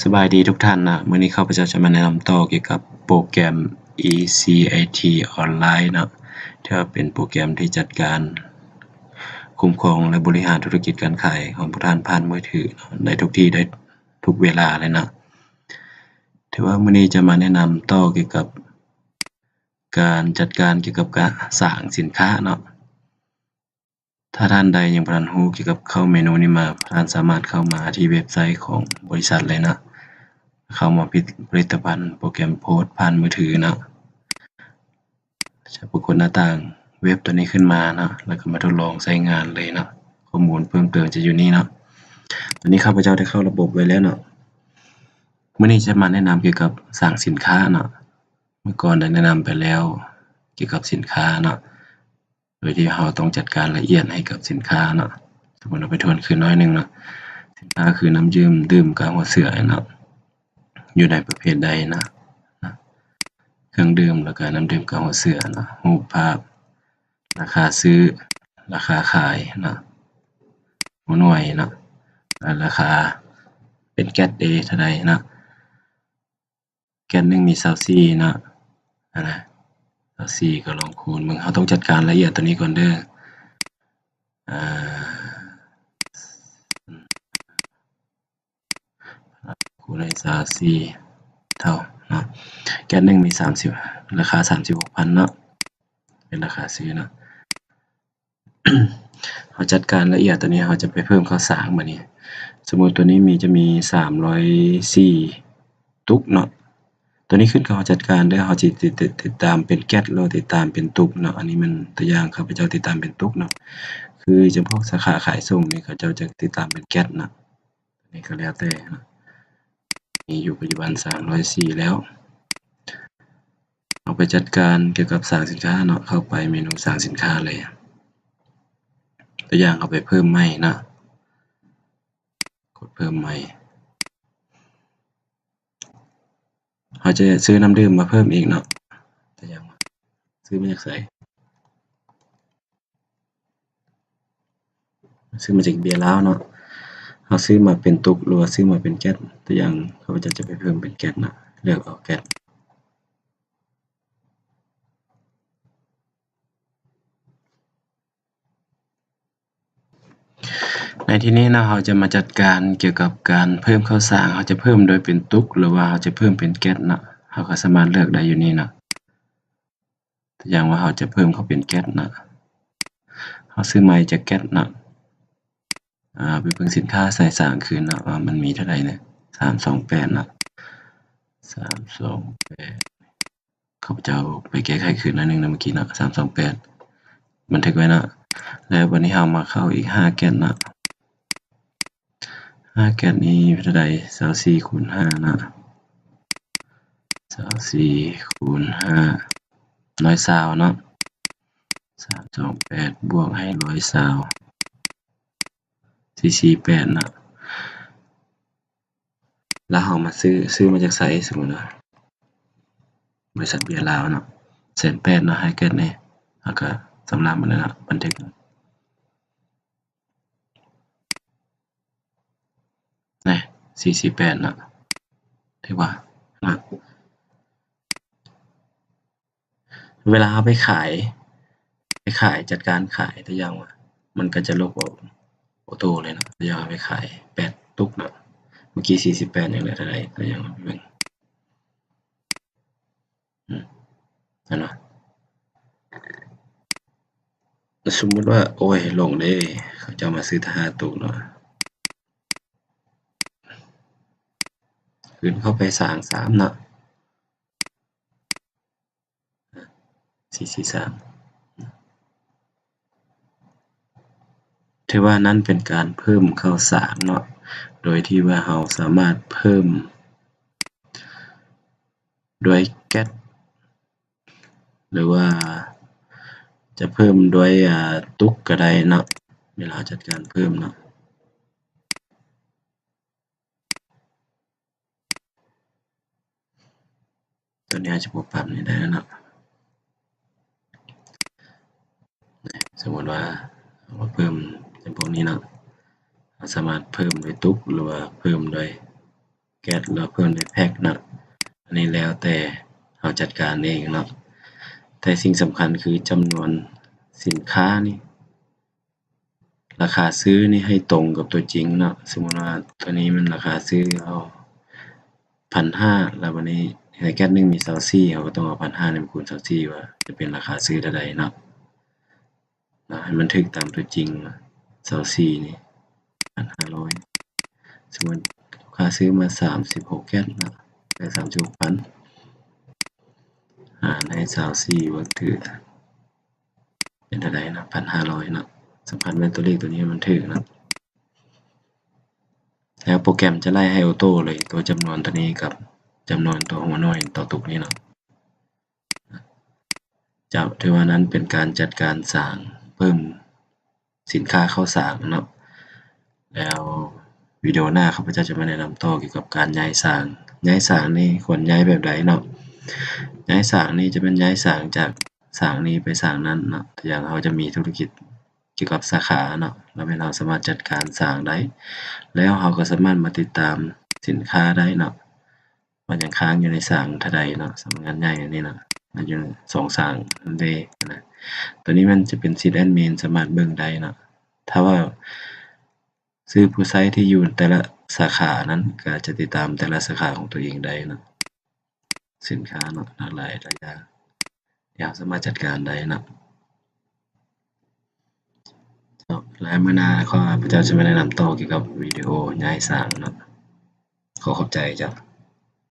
ສະບາຍດີທຸກທ່ານນະ, ມື້ນີ້ຂ້າພະເຈົ້າຈະມາແນະນຳຕໍ່ກ່ຽວກັບໂປຣແກຣມ ອີ ຊີ ໄອ ທີ ອອນລາຍນະ, ທີ່ວ່າເປັນໂປຣແກຣມທີ່ຈັດການຄຸ້ມຄອງ ແລະ ບໍລິຫານທຸລະກິດການຂາຍຂອງພວກທ່ານຜ່ານມືຖືນະ, ໄດ້ທຸກທີ່ ໄດ້ທຸກເວລາເລີຍນະ. ຖືວ່າມື້ນີ້ຈະມາແນະນຳຕໍ່ກ່ຽວກັບການຈັດການກ່ຽວກັບການສ້າງສິນຄ້າເນາະ. ຖ້າທ່ານໃດຍັງບໍ່ທັນຮູ້ກ່ຽວກັບເຂົ້າເມນູນີ້ມາ, ທ່ານສາມາດເຂົ້າມາທີ່ເວັບໄຊຂອງບໍລິສັດເລີຍເນາະ, ເຂົ້າມາຜະລິດຕະພັນໂປຣແກຣມໂພສຜ່ານມືຖືເນາະ. ຈະປາກົດໜ້າຕ່າງເວັບຕົວນີ້ຂຶ້ນມາເນາະ, ແລ້ວກໍມາທົດລອງໃຊ້ງານເລີຍເນາະ. ຂໍ້ມູນເພີ່ມເຕີມຈະຢູ່ນີ້ເນາະ. ຕອນນີ້ຂ້າພະເຈົ້າໄດ້ເຂົ້າລະບົບໄວ້ແລ້ວເນາະ. ມື້ນີ້ຈະມາແນະນຳກ່ຽວກັບສ້າງສິນຄ້າເນາະ. ເມື່ອກ່ອນໄດ້ແນະນຳໄປແລ້ວກ່ຽວກັບສິນຄ້າເນາະ. ໂດຍທີ່ເຮົາຕ້ອງຈັດການລະອຽດໃຫ້ກັບສິນຄ້າເນາະ. ສົມມຸດເຮົາໄປທວນຄືນໜ້ອຍໜຶ່ງເນາະ, ສິນຄ້າຄືນ້ຳດື່ມ ດື່ມກາຫົວເສືອເນາະ, ຢູ່ໃນປະເພດໃດນະ, ເຄື່ອງດື່ມ ແລ້ວກະນ້ຳດື່ມກາຫົວເສືອເນາະ. ຮູບພາບ, ລາຄາຊື້, ລາຄາຂາຍເນາະ, ຫົວໜ່ວຍເນາະ, ລາຄາເປັນແກັດເດ ເທົ່າໃດເນາະ. ແກັດໜຶ່ງມີຊາວສີ່ເນາະ, ຫັ້ນນະ ຊາວສີ່ ກໍລອງຄູນເບິ່ງ. ເຮົາຕ້ອງຈັດການລະອຽດຕົວນີ້ກ່ອນເດີ. ອ່າ ຄູນໃຫ້ຊາວສີ່ເທົ່າເນາະ, ແກັດໜຶ່ງມີສາມສິບ, ລາຄາສາມສິບຫົກພັນເນາະ, ເປັນລາຄາຊື້ເນາະ. ເຮົາຈັດການລະອຽດຕົວນີ້, ເຮົາຈະໄປເພີ່ມເຂົ້າສາງບາດນີ້. ສົມມຸດຕົວນີ້ມີ ຈະມີສາມຮ້ອຍສີ່ຕຸກເນາະ. ຕົວນີ້ຂຶ້ນກັບເຮົາຈັດການເດີ, ເຮົາຊິຕິດ ຕິດ ຕິດຕາມເປັນແກັດ ຫຼື ຕິດຕາມເປັນຕຸກເນາະ. ອັນນີ້ແມ່ນຕົວຢ່າງ, ຂ້າພະເຈົ້າຕິດຕາມເປັນຕຸກເນາະ. ຄືຈຳພວກສາຂາຂາຍສົ່ງນີ້ ເຂົາເຈົ້າຈະຕິດຕາມເປັນແກັດເນາະ. ອັນນີ້ກໍແລ້ວແຕ່ເນາະ. ມີຢູ່ປັດຈຸບັນສາມຮ້ອຍສີ່ແລ້ວ. ເຮົາໄປຈັດການກ່ຽວກັບສ້າງສິນຄ້າເນາະ, ເຂົ້າໄປເມນູສ້າງສິນຄ້າເລີຍ. ຕົວຢ່າງ ເຮົາໄປເພີ່ມໃໝ່ເນາະ, ກົດເພີ່ມໃໝ່. ເຮົາຈະຊື້ນ້ຳດື່ມມາເພີ່ມອີກເນາະ, ຕົວຢ່າງ ຊື້ມາຈາກໃສ? ຊື້ມາຈາກເບຍລາວເນາະ. ເຮົາຊື້ມາເປັນຕຸກ ຫຼືວ່າຊື້ມາເປັນແກັດ. ຕົວຢ່າງ ຂ້າພະເຈົ້າຈະໄປເພີ່ມເປັນແກັດເນາະ, ເລືອກເອົາແກັດ. ໃນທີ່ນີ້ເນາະ, ເຮົາຈະມາຈັດການກ່ຽວກັບການເພີ່ມເຂົ້າສາງ, ເຮົາຈະເພີ່ມໂດຍເປັນຕຸກ ຫຼືວ່າເຮົາຈະເພີ່ມເປັນແກັດເນາະ, ເຮົາກໍສາມາດເລືອກໄດ້ຢູ່ນີ້ເນາະ. ຕົວຢ່າງວ່າເຮົາຈະເພີ່ມເຂົ້າເປັນແກັດເນາະ, ເຮົາຊື້ໃໝ່ຈາກແກັດເນາະ. ອ່າ ໄປເບິ່ງສິນຄ້າໃສ່ສາງຄືນເນາະ ວ່າມັນມີເທົ່າໃດເນາະ, ສາມສອງແປດເນາະ, ສາມສອງແປດ. ຂ້າພະເຈົ້າໄປແກ້ໄຂຄືນໜ້ອຍໜຶ່ງນະ ເມື່ອກີ້ເນາະ, ສາມສອງແປດ ບັນທຶກໄວ້ເນາະ. ແລ້ວບັດນີ້ເຮົາມາເຂົ້າອີກຫ້າແກັດເນາະ. ຫ້າແກັດນີ້ເທົ່າໃດ? ຊາວສີ່ຄູນຫ້າເນາະ, ຊາວສີ່ຄູນຫ້າ ຮ້ອຍຊາວເນາະ, ສາມສອງແປດບວກໃຫ້ຮ້ອຍຊາວ ສີ່ສີ່ແປດເນາະ. ແລ້ວເຮົາມາຊື້ ຊື້ມາຈາກໃສ? ສົມມຸດວ່າ ບໍລິສັດເບຍລາວເນາະ, ແສນແປດເນາະ, ຫ້າແກັດນີ້ ເຮົາກໍສຳລັບມັນເນາະ, ບັນທຶກ. ນະ ສີ່ສີ່ແປດເນາະ, ຖືວ່າເນາະ ເວລາເຮົາໄປຂາຍ ໄປຂາຍ ຈັດການຂາຍ ຕົວຢ່າງວ່າ ມັນກໍຈະລົບອອກໂອໂຕ້ເລີຍເນາະ. ຕົວຢ່າງເຮົາໄປຂາຍແປດຕຸກເນາະ, ເມື່ອກີ້ສີ່ສິບແປດຍັງເຫຼືອເທົ່າໃດ? ຕົວຢ່າງເຮົາໄປເບິ່ງ ອືມ ເຫັນບໍ່? ສົມມຸດວ່າ ໂອ້ຍ ຫຼົງເດ້ ເຂົາເຈົ້າມາຊື້ແຕ່ຫ້າຕຸກເນາະ, ຄືນເຂົ້າໄປສ້າງສາມເນາະ. ສີ່ສີ່ສາມ ຖືວ່ານັ້ນເປັນການເພີ່ມເຂົ້າສາງເນາະ, ໂດຍທີ່ວ່າເຮົາສາມາດເພີ່ມດ້ວຍແກັດ ຫຼືວ່າຈະເພີ່ມດ້ວຍ ອ່າ ຕຸກກໍໄດ້ເນາະ, ເວລາເຮົາຈັດການເພີ່ມເນາະ. ຕົວນີ້ອາດຈະບໍ່ປັບນີ້ໄດ້ແລ້ວເນາະ. ສົມມຸດວ່າເຮົາມາເພີ່ມຈຳພວກນີ້ເນາະ, ເຮົາສາມາດເພີ່ມດ້ວຍຕຸກ ຫຼືວ່າເພີ່ມດ້ວຍ ແກັດ ແລ້ວເພີ່ມດ້ວຍແພັກເນາະ. ອັນນີ້ແລ້ວແຕ່ເຮົາຈັດການເອງເນາະ. ແຕ່ສິ່ງສຳຄັນຄືຈຳນວນສິນຄ້ານີ້ ລາຄາຊື້ນີ້ໃຫ້ຕົງກັບຕົວຈິງເນາະ. ສົມມຸດວ່າຕົວນີ້ແມ່ນລາຄາຊື້ເຮົາພັນຫ້າ ແລ້ວບັດນີ້ໃນແກັດໜຶ່ງມີຊາວສີ່ ເຮົາກໍຕ້ອງເອົາພັນຫ້ານີ້ມາຄູນຊາວສີ່ ວ່າຈະເປັນລາຄາຊື້ເທົ່າໃດເນາະ. ເນາະ ໃຫ້ມັນຖືກຕາມຕົວຈິງ ຊາວສີ່ນີ້ ພັນຫ້າຮ້ອຍ. ສົມມຸດລູກຄ້າຊື້ມາສາມສິບຫົກແກັດເນາະ ໄດ້ສາມສິບຫົກພັນ ຫານໃຫ້ຊາວສີ່ ເບິ່ງຖືກເປັນເທົ່າໃດເນາະ ພັນຫ້າຮ້ອຍເນາະ. ສຳຄັນແມ່ນຕົວເລກຕົວນີ້ມັນຖືກເນາະ. ແລ້ວໂປຣແກຣມຈະໄລ່ໃຫ້ໂອໂຕ້ເລີຍ ຕົວຈຳນວນຕົວນີ້ກັບຈຳນວນຕົວຫົວໜ່ວຍຕໍ່ຕຸກນີ້ເນາະ. ເຈົ້າ ຖືວ່ານັ້ນເປັນການຈັດການສາງ ເພີ່ມສິນຄ້າເຂົ້າສາງເນາະ. ແລ້ວວິດີໂອໜ້າ ຂ້າພະເຈົ້າຈະມາແນະນຳຕໍ່ກ່ຽວກັບການຍ້າຍສາງ. ຍ້າຍສາງນີ້ຄວນຍ້າຍແບບໃດເນາະ? ຍ້າຍສາງນີ້ຈະແມ່ນຍ້າຍສາງຈາກສາງນີ້ໄປສາງນັ້ນເນາະ. ຕົວຢ່າງເຮົາຈະມີທຸລະກິດກ່ຽວກັບສາຂາເນາະ ລະແມ່ນເຮົາສາມາດຈັດການສາງໄດ້ ແລ້ວເຮົາກໍສາມາດມາຕິດຕາມສິນຄ້າໄດ້ເນາະ. ວ່າຍັງຄ້າງຢູ່ໃນສາງເທົ່າໃດເນາະ, ສຳນັກງານໃຫຍ່ອັນນີ້ເນາະ ມັນຢູ່ສອງສາງນັ້ນເດ້ນະ. ຕົວນີ້ມັນຈະເປັນຊີດແອດມິນ ສາມາດເບິ່ງໄດ້ເນາະ. ຖ້າວ່າຊື່ຜູ້ໃຊ້ທີ່ຢູ່ແຕ່ລະສາຂານັ້ນ ກໍຈະຕິດຕາມແຕ່ລະສາຂາຂອງຕົວເອງໄດ້ເນາະ. ສິນຄ້າເນາະ ຫຼາກຫຼາຍຫຼາຍຢ່າງທີ່ເຮົາສາມາດຈັດການໄດ້ເນາະ. ເຈົ້າ ແລະ ມື້ໜ້າ ຂ້າພະເຈົ້າຈະມາແນະນຳຕໍ່ກ່ຽວກັບວິດີໂອຍ້າຍສາງເນາະ. ຂໍຂອບໃຈເຈົ້າ.